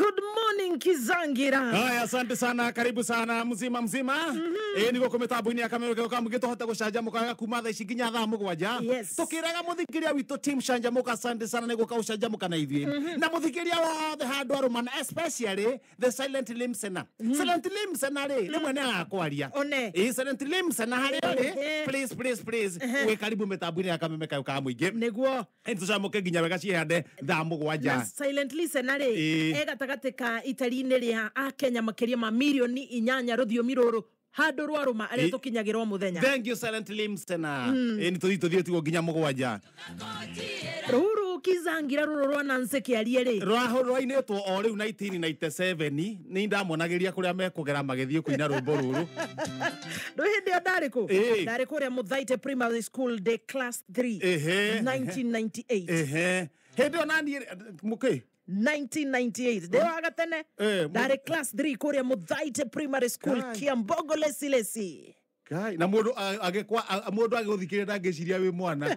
Good morning Kizangira. Haya, asante sana, karibu sana mzima mzima. Niguo kå mä tambo-inä ya kamero ka må tåhote gå canjamå ka kuma thaa ici nginya thaa må gwanja. Yes. Tå kä raga må thikä ria witå team canjamå asante sana nä gå ka å canjamå ka na ithuä na må thikä ria wothe handå arå na especially the silent listener. Silent listener rä rä mwe nä agakwaria. One. Ä silent listener harä å rä please please please wä karibu mä tambo-inä ya kameme kayo ka må ingä. Niguo. Tå camå ke nginya wega ciehande thaa må gwanja. Na silent listener rĩ Ĩĩ. e gatagatĩ ka itari-inĩ rĩa akenya makĩria ma mirioni 8 rũthiomi rũrũ handũ rwarũma arĩa Ĩĩ. tũkinyagĩra o mũthenya. Thank you silent listener. Ä nä tå thiä tå thiä tiguo nginya må gwanja. Rũrũ Kizangira rũrũ rwa Nancy Kĩarie rĩ Rwainätwo o rä u 1997 nä ndamonagä ria kå rä a mekågera magä thiä kå ina rå mbo rå rå. Rä hĩndĩ ĩyo ndarĩ kũ? Ĩĩ. Ndarĩ kũrĩa Mũthaite Primary School day class 3 Ehe. 1998. Hä ndä ä yo naniä må kä 1998 ndĩ wa gatene. Ndarĩ class 3 kũrĩa Mũthaite Primary School, Kai. Kiambogo Lesilesi. Kai, na må ndå må ndå agä gå thikä rä ndangä ciria wä mwana.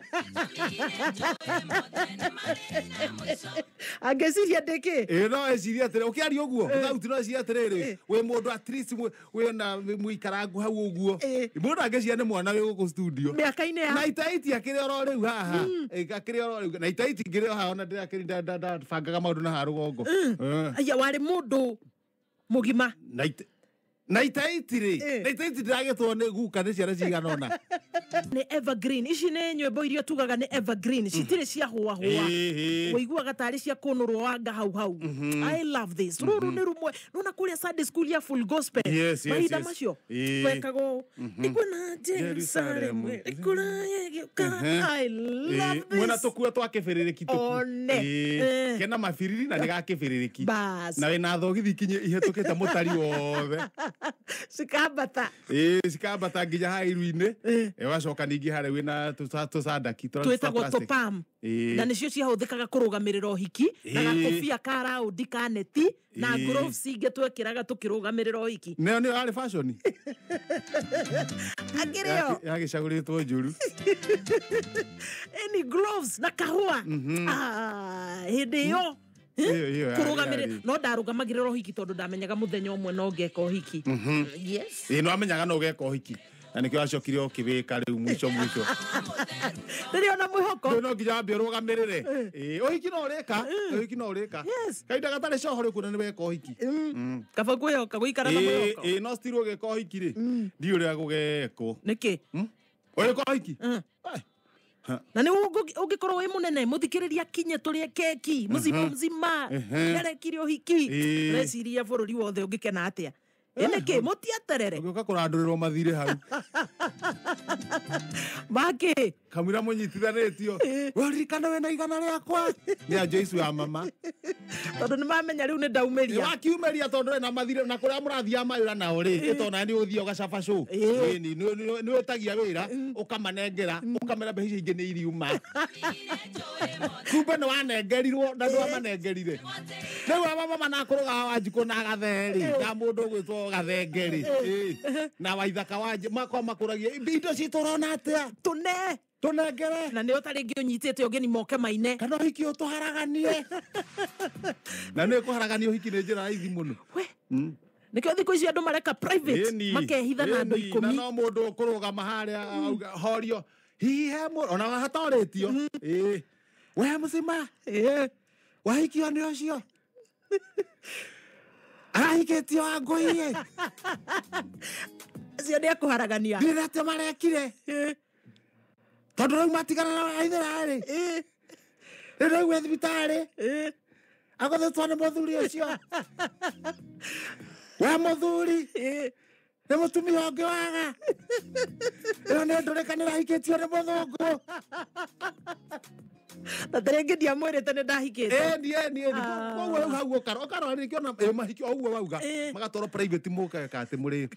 Angĩciria ndĩ kĩ? Ä no eciria atä å kä aria å guo thauti no eciria atä rä rä wä må ndå wä na må ikarangu hau å guo. Må ndå angä ciria nä mwana wä gå kå studio. Mĩaka-inĩ ya Na itaiti akĩrĩ oro rĩu haha. Akĩrĩ oro rĩu na itaiti ngĩrĩ o haha ona ndĩrakĩrĩ ndabangaga maũndũ na haha rũgongo. Aya warĩ mũndũ mũgima. Na itaiti rĩ na itaiti ndĩragĩtwo nĩ guka nĩ ciana cigana ũna. Nĩ evergreen. Ici nĩ nyĩmbo iria tugaga nĩ evergreen, citirĩ cia hũa hũa. Wĩiguaga tarĩ cia kũnũrwo wanga hau hau. I love this. Rũrũ nĩ rũmwe nona kũrĩa Sunday school ya full gospel. Mahinda macio twekagwo ikuona Jerusalem ĩkũraya ĩgĩũka. I love Mwena this. tũkua twa kĩbĩrĩrĩki. One. Kena mabiriri na nĩ ga kĩbĩrĩrĩki. Bas. Na wĩna thogithi kinye ihĩtũkĩte mũtari wothe. Cikambata. Cikambata nginya haha iru-inĩ. Ũgacoka ningĩ harĩa wĩna tũcandaki tũrĩa twa Twĩtagwo plastic. tũpam. Na nĩcio ciahũthĩkaga kũrũgamĩrĩra ũhiki na gakobia ka raundi ka neti na gloves ingĩ twekĩraga tũkĩrũgamĩrĩra ũhiki. Nĩyo nĩyo yarĩ fashion. Akĩrĩ yo. Yagĩcagũrĩtwo njũru. Any gloves na kahũa. Ah, hĩndĩ ĩyo Ĩyo kũrũgamĩrĩra yarĩ. no ndarũgamagĩrĩra ũhiki tondũ ndamenyaga mũthenya ũmwe no ngeka ũhiki. Yes. Ĩĩ no amenyaga no ũgeka ũhiki na nĩkĩo wacokire ũkĩwĩka rĩu mũico mũico. Rĩrĩ ona mwĩhoko. Rĩu no nginya wambe ũrũgamĩrĩre. Ĩĩ ũhiki no ũrĩka, ũhiki no ũrĩka. Kahinda gatarĩ coho rĩu kuona nĩ weka ũhiki. Kaba kwĩhoka gũikara na mwĩhoko. Ĩĩ no still ũgĩka ũhiki rĩ ndiũ ũrĩa gũgekwo. Nĩkĩ? Ũgĩka ũhiki? Na nĩ ũngĩkorwo wĩ mũnene mũthikĩrĩria kinye tũrĩe keki mũcima mzima nĩarekire ũhiki. Reciria bũrũri wothe ũngĩkena atĩa? Ĩ nĩkĩ mũtiaterere? Ũgĩũka kũrandũrĩrwo mathirĩ hau. Makĩ? Kamũira mũnyitithanĩtio we ririkana wĩna igana rĩakwa nĩ a Joyce wa mama. Tondũ nĩ mamenya rĩu nĩ ndaumĩria. Wakiumĩria tondũ wĩna mathirĩ na kũrĩa mũrathiaga mawĩra nao rĩ ĩtona nĩ ũthiĩ ũgacaba cũ. Ĩni nĩ wĩtagia wĩra ũkamanengera ũkamera mbeca icio ingĩ nĩ iriuma. Kumbe nĩ wanengerirwo na ndwamanengerire. Rĩu aba mama nakũrũgaga Wanjikũ na Gatheri na mũndũ ũgwĩtwo Gathenge rĩ na Waithaka wa makwa makũragia indo citũ ũrona atĩa? Tũne. Tũnengere. Na nĩo ta rĩngĩ ũnyitĩte ũgeni moke maine. Kana ũhiki ũtũharaganie. Na nĩ kũharagania ũhiki nĩ njĩra raithi mũno. We. Nĩkĩo thikũ ici andũ mareka private makehitha na andũ Ĩni, na 10. no mũndũ ũkũrũgama harĩa auga horio hihi he mũndũ ona hatorĩtio. Ĩĩ. We mũcima. Wahikio nĩ ũcio. Arahikĩtio Wangũi. Acio nĩ akũharagania. Ndirĩ atĩa marekire. Tondũ rĩu matigana na Waithera rĩ. Rĩu rĩu wĩ thibitarĩ. Agũthĩtwo nĩ mũthuri ũcio. We mũthuri. Nĩ mũtumia ũngĩ waga. Ĩyo nĩ ndũrĩka nĩ ũrahikĩtio nĩ mũthũngũ. Na tarĩngĩ ndiamwĩrĩte nĩ ndahikĩte. Ĩni ĩni ĩni. Koguo rĩu hau ũkarora nĩkĩo na mahikio o ũguo wauga magatwarwo private mũgeka atĩ mũrĩ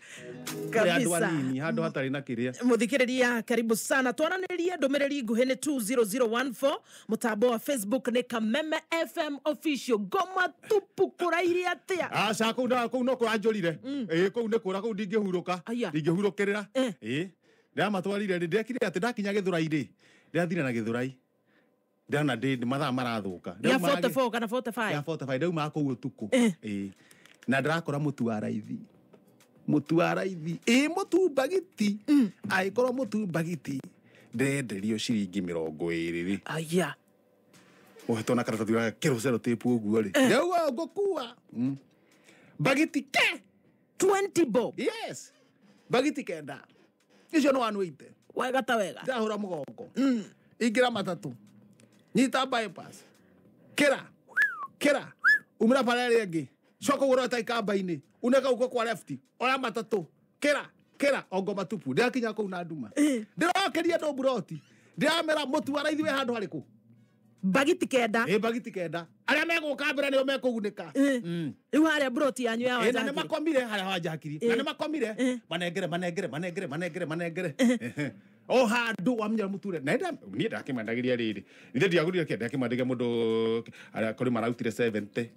andũ anini handũ hatarĩ na kĩrĩa. Mũthikĩrĩria karibu sana twaranĩrie ndũmĩrĩri nguhĩ nĩ 20014 mũtambo wa Facebook nĩ Kameme FM official. Ngoma tupu kũraire atĩa? Aca kũu na kũu no kũranjũrire. Ĩĩ kũu nĩ kũra kũu ndingĩhurũka. Ndingĩhurũkĩrĩra. Ĩĩ ndĩramatwarire rĩ ndekire atĩ ndakinya Gĩthũrai rĩ ndĩrathire na Gĩthũrai. Ndĩrona ndĩ mathaa marathuka. Ya 44 kana 45. Ya 45 ndauma kũu ũtukũ. Ĩĩ. Na ndĩrakora mũtu wa raithi. Mũtu wa raithi. Ĩĩ mũtu mbagiti. Angĩkorwo mũtu mbagiti ndenderio ciringi 20 rĩ. Aya. Ũhetwo na karatathi ga kĩro cellotape ũguo rĩ. Ndauga ngũkua. Mbagiti ke. 20 bob. Yes. Mbagiti 9. Icio nĩ 180. Wega ta wega. Ndahũra mũgongo. Ingĩra matatũ. Nyita bypass. Kĩra. Kĩra. Umĩra bara ĩrĩa ĩngĩ. Coka ũgũre ta ikamba-inĩ. Uneka uko kwa left. Oya matatũ. Kĩra. Kĩra. Ongo matupu. Ndĩrakinya kũu na nduma. Ndĩrokeria andũ mburoti. Ndĩramera mũtu wa raithi wĩ handũ harĩkũ. Mbagiti 9. Ĩ mbagiti 9. Arĩa megũka mbere nĩo mekũgunĩka. Rĩu harĩa mburoti yanyu ya Na nĩ Wanjakiri. makomire harĩa Wanjakiri. Na nĩ makomire. Manengere manengere manengere manengere manengere. O handũ wamenya mũture. Na niĩ ndakĩmendagĩria rĩrĩ. Ithe ndiagũrire kĩndũ ndakĩmendagia mũndũ arĩa kũrĩ marautire 70.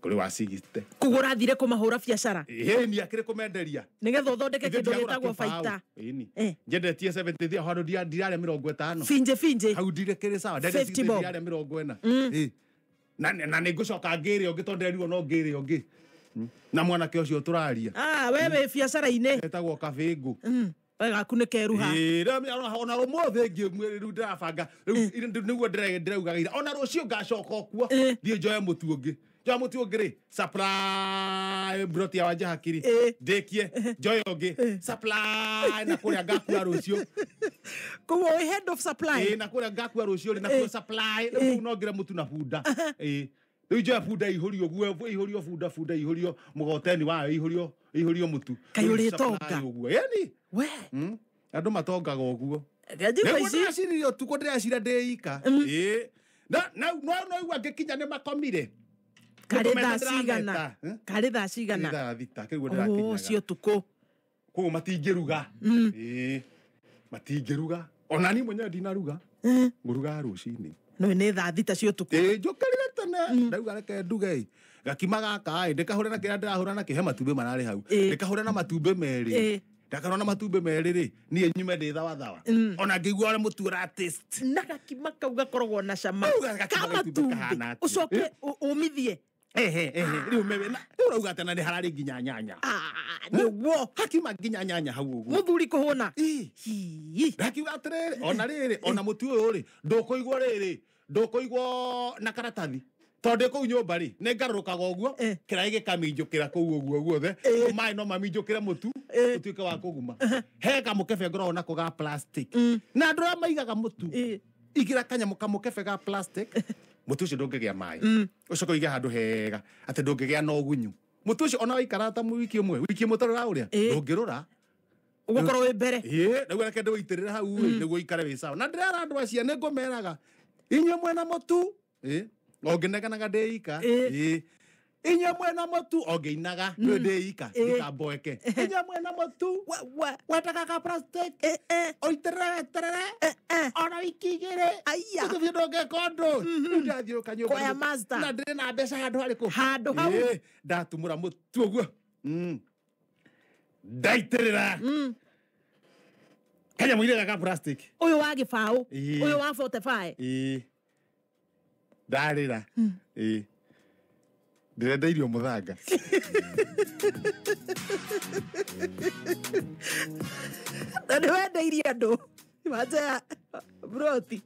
Kũrĩ wa 60. Kũgũra thire kũmahũra biacara. Ĩni akĩrĩ kũmenderia. Nĩgetha ũthondeke Ithe kĩndũ ndiagũra gĩtagwo kĩbaũ. baita. Ĩni. Eh. Njendetie 70 thia handũ ndirarĩa 50. Finje finje. Hau ndirĩ kĩrĩ sawa. Ndendetie 50 bob. ndirarĩa 40. Ĩ. Na nĩ ngũcoka ngĩrĩ ũngĩ tondũ nderirwo no ngĩrĩ ũngĩ. Na mwanake ũcio tũraria. Ah, wewe biacara-inĩ. Etagwo Kabĩngũ. Wega aku nĩ keruha. Ona ũmũthĩ ngĩ rĩu ndĩrabanga rĩu nĩguo ndĩraugaga ira ona rũciũ ngacoka o kuo thiĩ njoe mũtu ũngĩ. Njoe mũtu ũngĩ rĩ supply broti ya Wanjahakiri ndĩkie njoe ũngĩ supply na kũrĩa ngakua rũciũ. Koguo wĩ head of supply. Ĩĩ na kũrĩa ngakua rũciũ rĩ nakuo supply rĩu kũu no ngĩre mũtu na bunda. Ĩĩ rĩu njoe bunda ihũrio ũguo ihũrio bunda bunda ihũrio mũgoteni wayo ihũrio ihũrio mũtu. Kaĩ Rĩu ũrĩtonga. supply ũguo yani. We. Andũ matongaga ũguo. Ngenjigua Nĩguo ici. ndĩraciririe ũtukũ ndĩrecira ndĩ ika. Ĩĩ. Na no no ngĩkinya nĩ makomire. Karĩ Nĩkũmeta thaa cigana. ndĩrameta. Karĩ thaa cigana. Thaa 6 kĩguo Oh, ndĩrakinyaga. cio ũtukũ. Koguo matingĩruga. Ĩĩ. Matingĩruga. Ona niĩ mwenyewe ndinaruga. Ngũrugaga rũcinĩ. No nĩ thaa 6 cia ũtukũ. Ĩĩ njũkĩrire tene. Ndauga reke nduge ĩ. Gakima gaka ĩ ndĩkahũre na kĩrĩa ndĩrahũra nakĩo he matumbĩ mararĩ hau. Ndĩkahũre na matumbĩ merĩ. Ndakarwo na matumbĩ merĩ rĩ niĩ nyume ndĩ thawathawa. Ona ngĩigua ũrĩa mũtu ũra taste. Na gakima kau gakoragwo na cama. Kau gakima Ka gatumbĩ kahana matumbĩ. atĩa? Ũcoke ũmithie. Ehe ehe rĩu mewe na rĩu ũrauga atĩ na nĩ hararĩ nginya nyanya. Ah, nĩguo. Hakima nginya nyanya hau ũguo. Mũthuri kũhũna. Ĩ. Hii. Ndakiuga atĩrĩrĩ ona rĩrĩ ona mũtu ũyũ rĩ ndũkũigwo rĩrĩ ndũkũigwo na karatathi tondũ ndĩ kũu nyũmba rĩ nĩ ngarũrũkaga ũguo kĩraĩ gĩkaminjũkĩra kũu ũguo guothe maĩ no maminjũkĩre mũtu ũtuĩke wa kũguma. He kamũkebe ngoragwo nako ga plastic na andũ arĩa maigaga mũtu igĩra kanyamũ kamũkebe ga plastic mũtu ũcio ndũngĩgĩa maĩ ũcoke ũige handũ hega atĩ ndũngĩgĩa na ũgunyu. Mũtu ũcio ona waikara ta wiki ĩmwe wiki ĩmwe ũtarĩ ũrĩa ndũngĩrũra. Ũgũkorwo wĩ mbere. Ĩĩ rĩu reke ndĩwĩitĩrĩre hau ĩ nĩguo ikare wĩ sawa. Na ndĩrera andũ acio nĩ ngũmeraga inyuĩ mwena mũtu ĩ o ngĩneganaga ndĩ ika ĩ inyuĩ mwena mũtu o ngĩinaga ndĩ ndĩ ika ndikamboeke inyuĩ mwena mũtu wendaga ka plastic ũitĩrĩre weterere ona wiki 2 Aya. mũtu ũcio ndũngĩka ũndũ. Rĩu ndathiũrũrũka nyũmba Kwaya master. na ndĩrĩ na mbeca handũ harĩkũ Handũ hau. Ĩ, ndatumũra mũtu ũguo ndaitĩrĩra kanyamũ-inĩ gaka plastic. Ũyũ wa gĩbaũ. Ĩĩ. Ũyũ wa 45. Ĩĩ. Ndarĩra. Ĩĩ. Ndĩrenda irio mũthanga. Na nĩ wendeirie andũ. Wanja ya broti.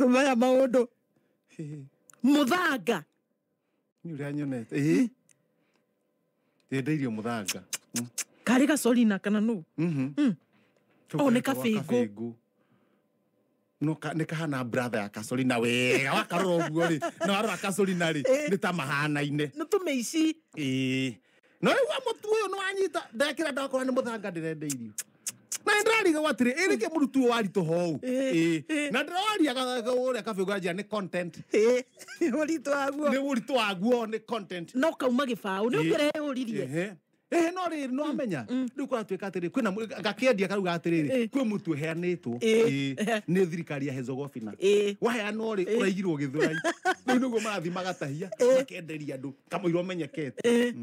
Maya maũndũ. Mũthanga. Nĩ ũrĩa nyonete. Ĩĩ. Ndĩrenda irio mũthanga. Karĩ gacorina kana nũ? Oh, nĩ kabĩngũ. No nĩ kahana brother ya kacorina wega wakarora ũguo rĩ na warora kacorina rĩ nĩ ta mahanaine. Nĩ tũmĩici. Ĩĩ. No rĩu wa mũtu ũyũ nĩ wanyita ndekĩra ndakora nĩ mũthanga ndĩrendeirio. Na nĩndĩrarigwo atĩrĩ ĩ nĩkĩ mũrutu ũyũ waritũha ũũ. Ĩĩ. Na ndĩroriaga ũrĩa kabĩngũ anjĩra nĩ content. Ũritũ waguo. Nĩ ũritũ waguo nĩ content. No kauma gĩbaũ. Nĩ ũngĩreyũririe. Ehe. Ehe no rĩrĩ no amenya rĩu kũratuĩka atĩrĩ kwĩna gakĩendia karauga atĩrĩrĩ kwĩ mũtu ũheanĩtwo nĩ thirikari ya Herzegovina. Waheanwo rĩ ũraigirwo gĩthũrai. Rĩu nĩguo marathiĩ magatahia makenderia andũ kamũira ũmenyekete.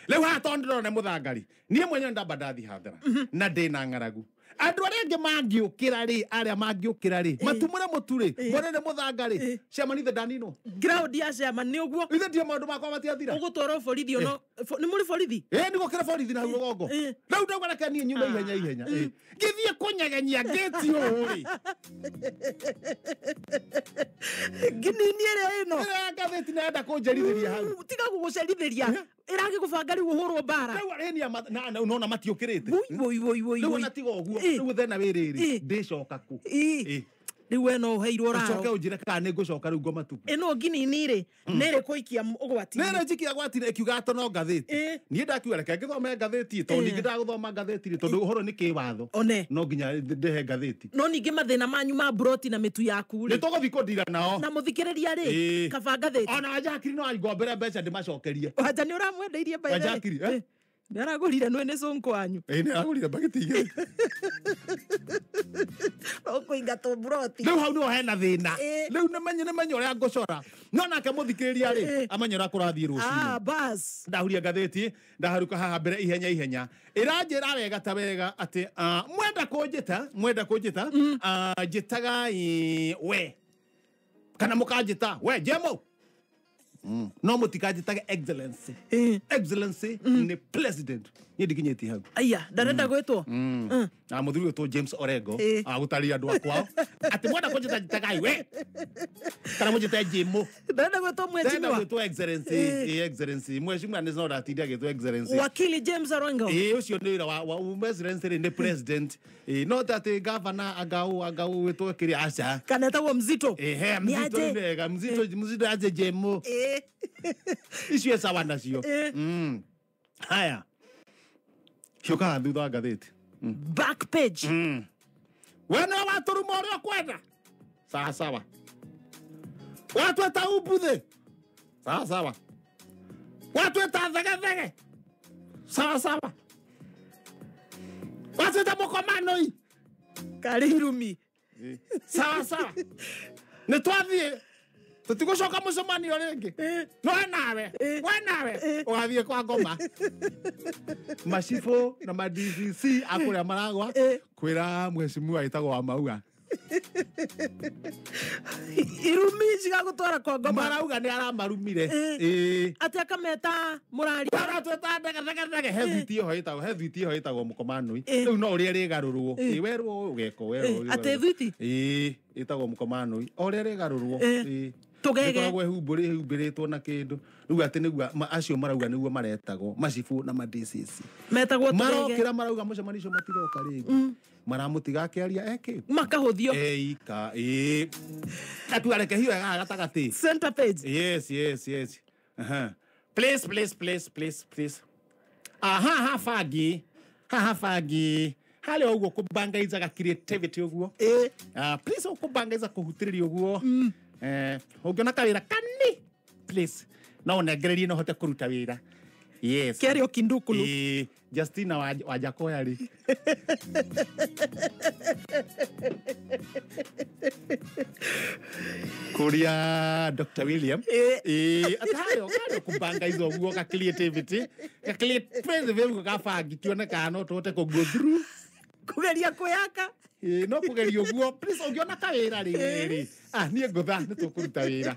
Rĩu haha tondũ ndĩrona mũthangari niĩ mwenyewe ndamba ndathi hathara na ndĩna ng'aragu andũ arĩa angĩ mangĩũkĩra rĩ arĩa mangĩũkĩra rĩ matumũre mũtu rĩ mone nĩ mũthanga rĩ chairman ithe ndaninwo Ground ya chairman nĩ ũguo. Ithe ndio maũndũ makwa matiathira. Ũgũtwarwo borithi ono nĩ mũrĩ borithi? Ĩ nĩ gũkĩra borithi na hau rũgongo. Rĩu ndauga reke niĩ nyume ihenya ihenya. Ngĩthiĩ kũnyeganyia ngĩti ũũ rĩ. Nginini ĩrĩa ĩno. Ĩrĩa ngathĩti nĩyenda kũnjerithĩria hau. Tiga gũgũcerithĩria. Ĩragĩgũbanga rĩu ũhũrwo mbara. Rĩu arĩa na nona matiũkĩrĩte. Woi woi woi woi. Rĩu ona tiga ũguo. Rĩu thĩna wĩ rĩrĩ ndĩcoka kũ? Rĩu we no ũheirwo raro. Ũcoke ũnjĩre kana nĩ ngũcoka rĩu ngoma tupu. Ĩno nginini rĩ nĩ ĩrĩkũikia ũgwati-inĩ. Nĩ ĩrĩnjikia ũgwati-inĩ ĩkiuga atĩ no ngathĩti. Niĩ ndakiuga reke ngĩthome ngathĩti tondũ ningĩ ndagũthoma ngathĩti rĩ tondũ ũhoro nĩ kĩwatho. One. No nginya ndĩhe ngathĩti. No ningĩ mathĩna manyu ma mburoti na mĩtu yaku rĩ. Nĩ tũgũthiĩ kũndira nao. Na mũthikĩrĩria rĩ kaba ngathĩti. Ona Wanjakiri no angombere mbeca ndĩmacokerie. Wanja nĩ ũramwendeirie by the way. Wanjakiri, eh? Nĩ aragũrire nĩ cũnkũ wanyu. Ĩ nĩ aragũrire mbagiti igĩrĩ. Ũkũingatwo mburoti. Rĩu hau nĩho hena thĩna. Rĩu nĩmenye ũrĩa ngũcora. No nake mũthikĩrĩria rĩ amenye ũrĩa kũrathiĩ rũcinĩ. Ah, bas. Ndahuria ngathĩti ndaharuka haha mbere ihenya ihenya. Ĩranjĩra wega ta wega atĩ mwenda kũnjĩta njĩtagai we kana mũkanjĩta we Jemo. No mũtikanjĩtage excellency. Excellency nĩ president. Niĩ ndikinyĩtie hau. Aya, ndarenda gwĩtwo. Na mũthuri wĩtwo James Orengo agũtarĩria andũ akwa atĩ mwenda kũnjĩta njĩtagai we kana mũnjĩte Jimo. Ndarenda gwĩtwo mheshimiwa. Ndarenda gwĩtwo excellency. Excellency. Mheshimiwa nĩ no ndatinda agĩtwo excellency. Wakili James Orengo. Ũcio nĩ wĩra wa excellency rĩ nĩ president. No ta atĩ governor angau wĩtwo kĩrĩa aca. Kana etagwo Mzito. Ehe, Mzito nĩ wega. Mzito aje Jemo. Icio sawa nacio. Haya. Ciũkaga thutha wa ngathĩti. Back page. We nĩwe watũruma ũrĩa ũkwenda. Sawa sawa. Watwĩta umbuthĩ. Sawa sawa. Watwĩta thegethege. Sawa sawa. Watwĩta mũkomanoi. Karĩ irumi. Sawa sawa. Nĩ twathiĩ. Tũtigũcoka mũcemanio rĩngĩ. No nawe, we nawe ũgathiĩ kwa ngoma. Macibũ na ma DCC a kũrĩa maragwa kwĩra mheshimiwa ĩtagwo wa Maua. Irumi cigagũtwara kwa ngoma. Marauga nĩ aramarumire. Atĩ akameta mũraria. Aratwĩta ndegethegethege. He thwiti ĩho ĩtagwo, he thwiti ĩho ĩtagwo mũkomanoi. Rĩu no ũrĩa rĩgarũrwo. Werwo ũgeka werwo. Atĩ thwiti? Ĩtagwo mũkomanoi. O ũrĩa rĩgarũrwo. Tũgege. Ĩkoragwo ĩhumbĩrĩtwo na kĩndũ. Rĩu atĩ nĩguo acio marauga nĩguo maretagwo macibũ na ma DCC. Metagwo tũgege. Marokĩra marauga mũcemanio ũcio matiroka rĩngĩ. Maramũtiga akĩaria eke. Makahũthio. Eika. Atuga reke hiyo haha gatagatĩ. Center page. Yes, yes, yes. Please, please, please, please, please. Aha, ha fagi. Haha fagi. Harĩa ũguo kũbangaizaga creativity ũguo. Please ũkũbangaiza kũhutĩrĩria ũguo. Ũngĩona kawĩra kani please no ũnengererie no hote kũruta wĩra. Yes. Kĩario kindukulu. Justina wa Jakoya rĩ. Kũria Dr. William. Atĩ harĩa harĩa kũbangaiza ũguo ka creativity. Ka creativity gabangi tuone kana no tũhote kũ go through. Kũgeria kwĩyaka. No kũgeria ũguo please ũngĩona kawĩra rĩ. Niĩ ngũtha nĩ tũkũruta wĩra.